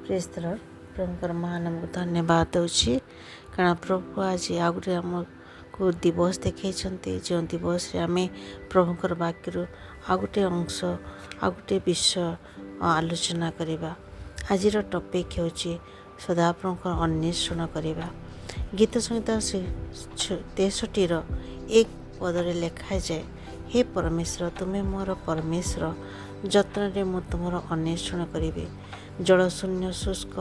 ପ୍ରେସ୍ତର ପ୍ରଭୁଙ୍କର ମହାନାମକୁ ଧନ୍ୟବାଦ ଦେଉଛି, କାରଣ ପ୍ରଭୁ ଆଜି ଆଉ ଗୋଟେ ଆମକୁ ଦିବସ ଦେଖାଇଛନ୍ତି, ଯେଉଁ ଦିବସରେ ଆମେ ପ୍ରଭୁଙ୍କର ବାକ୍ୟରୁ ଆଉ ଗୋଟେ ଅଂଶ, ଆଉ ଗୋଟେ ବିଷୟ ଆଲୋଚନା କରିବା। ଆଜିର ଟପିକ୍ ହେଉଛି ସଦାପ୍ରଭୁଙ୍କର ଅନ୍ୱେଷଣ କରିବା। ଗୀତ ସଂହିତା 63ର 1 ପଦରେ ଲେଖାଯାଏ, "ହେ ପରମେଶ୍ୱର, ତୁମେ ମୋର ପରମେଶ୍ୱର, ଯତ୍ନରେ ମୁଁ ତୁମର ଅନ୍ୱେଷଣ କରିବି। ଜଳଶୂନ୍ୟ, ଶୁଷ୍କ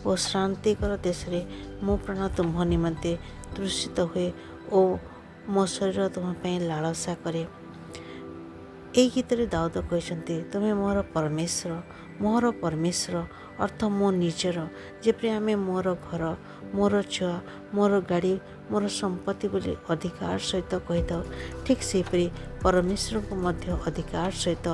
ଓ ଶ୍ରାନ୍ତିକର ଦେଶରେ ମୋ ପ୍ରାଣ ତୁମ୍ଭ ନିମନ୍ତେ ତୃଷିତ ହୁଏ ଓ ମୋ ଶରୀର ତୁମ ପାଇଁ ଲାଳସା କରେ।" ଏଇ ଗୀତରେ ଦାଉଦ କହିଛନ୍ତି, "ତୁମେ ମୋର ପରମେଶ୍ୱର।" ମୋର ପରମେଶ୍ୱର ଅର୍ଥ ମୋ ନିଜର। ଯେପରି ଆମେ ମୋର ଘର, ମୋର ଛୁଆ, ମୋର ଗାଡ଼ି, ମୋର ସମ୍ପତ୍ତି ବୋଲି ଅଧିକାର ସହିତ କହିଥାଉ, ଠିକ୍ ସେହିପରି ପରମେଶ୍ୱରଙ୍କୁ ମଧ୍ୟ ଅଧିକାର ସହିତ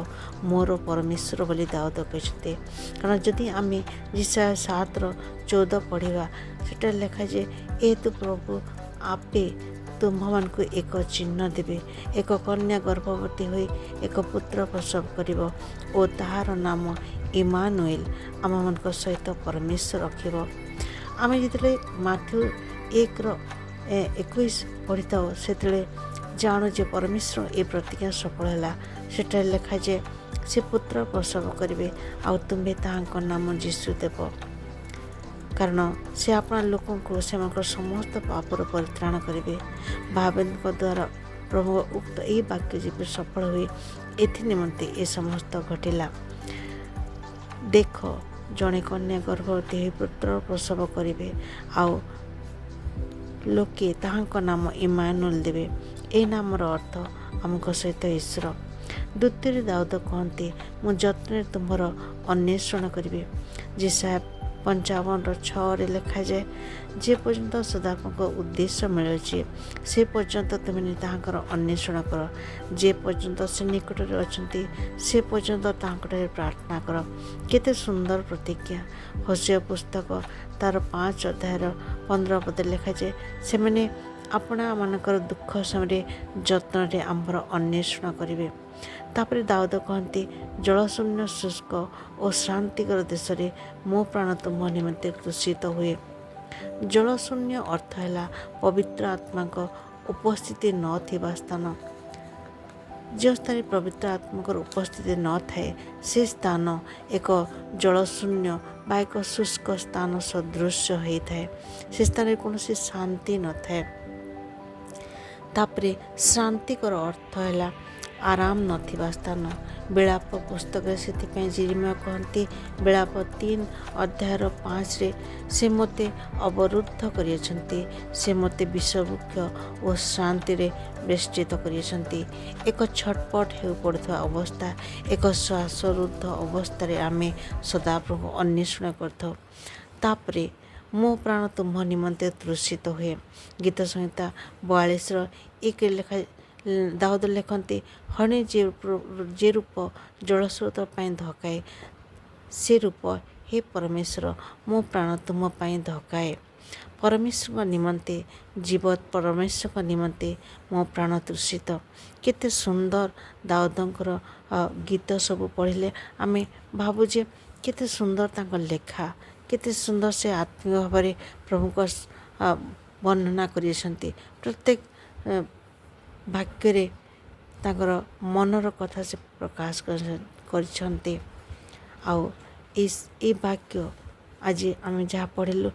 ମୋର ପରମେଶ୍ୱର ବୋଲି ଦାଉଦ କହିଛନ୍ତି। କାରଣ ଯଦି ଆମେ ଯିଶାଇୟ 7ର 14 ପଢ଼ିବା, ସେଠାରେ ଲେଖାଯାଏ, "ଏହେତୁ ପ୍ରଭୁ ଆପେ ତୁମ୍ଭମାନଙ୍କୁ ଏକ ଚିହ୍ନ ଦେବେ। ଏକ କନ୍ୟା ଗର୍ଭବତୀ ହୋଇ ଏକ ପୁତ୍ର ପ୍ରସବ କରିବ ଓ ତାହାର ନାମ ଇମାନୁଏଲ, ଆମମାନଙ୍କ ସହିତ ପରମେଶ୍ୱର ରଖିବ।" ଆମେ ଯେତେବେଳେ ମାଥ୍ୟୁ 1ର 21 ପଢ଼ିଥାଉ, ସେତେବେଳେ ଜାଣୁ ଯେ ପରମେଶ୍ୱର ଏ ପ୍ରତିଜ୍ଞା ସଫଳ ହେଲା। ସେଠାରେ ଲେଖାଯାଏ, "ସେ ପୁତ୍ର ପ୍ରସବ କରିବେ ଆଉ ତୁମ୍ଭେ ତାହାଙ୍କ ନାମ ଯୀଶୁ ଦେବ, କାରଣ ସେ ଆପଣା ଲୋକଙ୍କୁ ସେମାନଙ୍କର ସମସ୍ତ ପାପରୁ ପରିତ୍ରାଣ କରିବେ।" ଭାବବାଦୀଙ୍କ ଦ୍ୱାରା ପ୍ରଭୁଙ୍କ ଉକ୍ତ ଏହି ବାକ୍ୟ ଯେପରି ସଫଳ ହୁଏ, ଏଥି ନିମନ୍ତେ ଏ ସମସ୍ତ ଘଟିଲା। ଦେଖ, ଜଣେ କନ୍ୟା ଗର୍ଭବତୀ ହୋଇ ପୁତ୍ର ପ୍ରସବ କରିବେ ଆଉ ଲୋକେ ତାହାଙ୍କ ନାମ ଇମାନୁଏଲ ଦେବେ। ଏହି ନାମର ଅର୍ଥ ଆମଙ୍କ ସହିତ ଈଶ୍ୱର। ଦ୍ୱିତୀୟରେ ଦାଉଦ କହନ୍ତି, "ମୁଁ ଯତ୍ନରେ ତୁମ୍ଭର ଅନ୍ୱେଷଣ କରିବି।" ଯିଶାଇୟ 55ର 6ରେ ଲେଖାଯାଏ, "ଯେ ପର୍ଯ୍ୟନ୍ତ ସଦାପ୍ରଭୁଙ୍କ ଉଦ୍ଦେଶ୍ୟ ମିଳୁଛି, ସେ ପର୍ଯ୍ୟନ୍ତ ତୁମେ ତାହାଙ୍କର ଅନ୍ୱେଷଣ କର। ଯେ ପର୍ଯ୍ୟନ୍ତ ସେ ନିକଟରେ ଅଛନ୍ତି, ସେ ପର୍ଯ୍ୟନ୍ତ ତାହାଙ୍କଠାରେ ପ୍ରାର୍ଥନା କର।" କେତେ ସୁନ୍ଦର ପ୍ରତିଜ୍ଞା! ହୋଶେୟ ପୁସ୍ତକ ତାର 5 ଅଧ୍ୟାୟର 15 ପଦରେ ଲେଖାଯାଏ, "ସେମାନେ ଆପଣାମାନଙ୍କର ଦୁଃଖ ସମୟରେ ଯତ୍ନରେ ଆମ୍ଭର ଅନ୍ୱେଷଣ କରିବେ।" ତାପରେ ଦାଉଦ କହନ୍ତି, "ଜଳଶୂନ୍ୟ, ଶୁଷ୍କ ଓ ଶ୍ରାନ୍ତିକର ଦେଶରେ ମୋ ପ୍ରାଣ ତୁମ୍ଭ ନିମନ୍ତେ ତୃଷିତ ହୁଏ।" ଜଳଶୂନ୍ୟ ଅର୍ଥ ହେଲା ପବିତ୍ର ଆତ୍ମାଙ୍କ ଉପସ୍ଥିତି ନଥିବା ସ୍ଥାନ। ଯେଉଁ ସ୍ଥାନରେ ପବିତ୍ର ଆତ୍ମାଙ୍କର ଉପସ୍ଥିତି ନଥାଏ, ସେ ସ୍ଥାନ ଏକ ଜଳଶୂନ୍ୟ ବା ଏକ ଶୁଷ୍କ ସ୍ଥାନ ସଦୃଶ୍ୟ ହୋଇଥାଏ। ସେ ସ୍ଥାନରେ କୌଣସି ଶାନ୍ତି ନଥାଏ। ତାପରେ ଶ୍ରାନ୍ତିକର ଅର୍ଥ ହେଲା ଆରାମ ନଥିବା ସ୍ଥାନ। ବିଳାପ ପୁସ୍ତକରେ ସେଥିପାଇଁ ଯିରିମିୟ କହନ୍ତି, ବିଳାପ 3 ଅଧ୍ୟାୟର 5ରେ, "ସେ ମୋତେ ଅବରୁଦ୍ଧ କରିଅଛନ୍ତି, ସେ ମୋତେ ବିଷବୃକ୍ଷ ଓ ଶ୍ରାନ୍ତିରେ ବେଷ୍ଟିତ କରିଅଛନ୍ତି।" ଏକ ଛଟପଟ ହେଉ ପଡ଼ୁଥିବା ଅବସ୍ଥା, ଏକ ଶ୍ୱାସରୁଦ୍ଧ ଅବସ୍ଥାରେ ଆମେ ସଦାପ୍ରଭୁ ଅନ୍ୱେଷଣ କରିଥାଉ। ତାପରେ ମୋ ପ୍ରାଣ ତୁମ୍ଭ ନିମନ୍ତେ ତୃଷିତ ହୁଏ। ଗୀତ ସଂହିତା 42ର 1 ଲେଖା ଦାଉଦ ଲେଖନ୍ତି, "ହରିଣୀ ଯେ ରୂପ ଜଳସ୍ରୋତ ପାଇଁ ଧକାଏ, ସେ ରୂପ ହେ ପରମେଶ୍ୱର, ମୋ ପ୍ରାଣ ତୁମ ପାଇଁ ଧକାଏ।" ପରମେଶ୍ୱରଙ୍କ ନିମନ୍ତେ, ଜୀବତ ପରମେଶ୍ୱରଙ୍କ ନିମନ୍ତେ ମୋ ପ୍ରାଣ ତୃଷିତ। କେତେ ସୁନ୍ଦର ଦାଉଦଙ୍କର ଗୀତ ସବୁ ପଢ଼ିଲେ ଆମେ ଭାବୁ ଯେ କେତେ ସୁନ୍ଦର ତାଙ୍କ ଲେଖା, କେତେ ସୁନ୍ଦର ସେ ଆତ୍ମୀୟ ଭାବରେ ପ୍ରଭୁଙ୍କ ବର୍ଣ୍ଣନା କରିଅଛନ୍ତି। ପ୍ରତ୍ୟେକ ବାକ୍ୟରେ ତାଙ୍କର ମନର କଥା ସେ ପ୍ରକାଶ କରିଛନ୍ତି। ଆଉ ଏଇ ବାକ୍ୟ ଆଜି ଆମେ ଯାହା ପଢ଼ିଲୁ,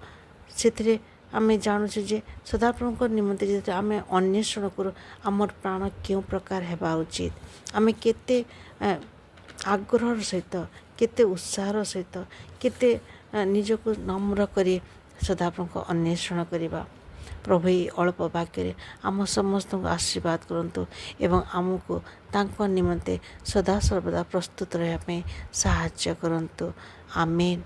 ସେଥିରେ ଆମେ ଜାଣୁଛୁ ଯେ ସଦାପ୍ରଭୁଙ୍କ ନିମନ୍ତେ ଯେତେବେଳେ ଆମେ ଅନ୍ୱେଷଣ କରୁ, ଆମର ପ୍ରାଣ କେଉଁ ପ୍ରକାର ହେବା ଉଚିତ, ଆମେ କେତେ ଆଗ୍ରହର ସହିତ, କେତେ ଉତ୍ସାହର ସହିତ, କେତେ ନିଜକୁ ନମ୍ର କରି ସଦାପ୍ରଭୁଙ୍କ ଅନ୍ୱେଷଣ କରିବା। ପ୍ରଭୁ ଏଇ ଅଳ୍ପ ବାକ୍ୟରେ ଆମ ସମସ୍ତଙ୍କୁ ଆଶୀର୍ବାଦ କରନ୍ତୁ ଏବଂ ଆମକୁ ତାଙ୍କ ନିମନ୍ତେ ସଦାସର୍ବଦା ପ୍ରସ୍ତୁତ ରହିବା ପାଇଁ ସାହାଯ୍ୟ କରନ୍ତୁ। ଆମେନ୍।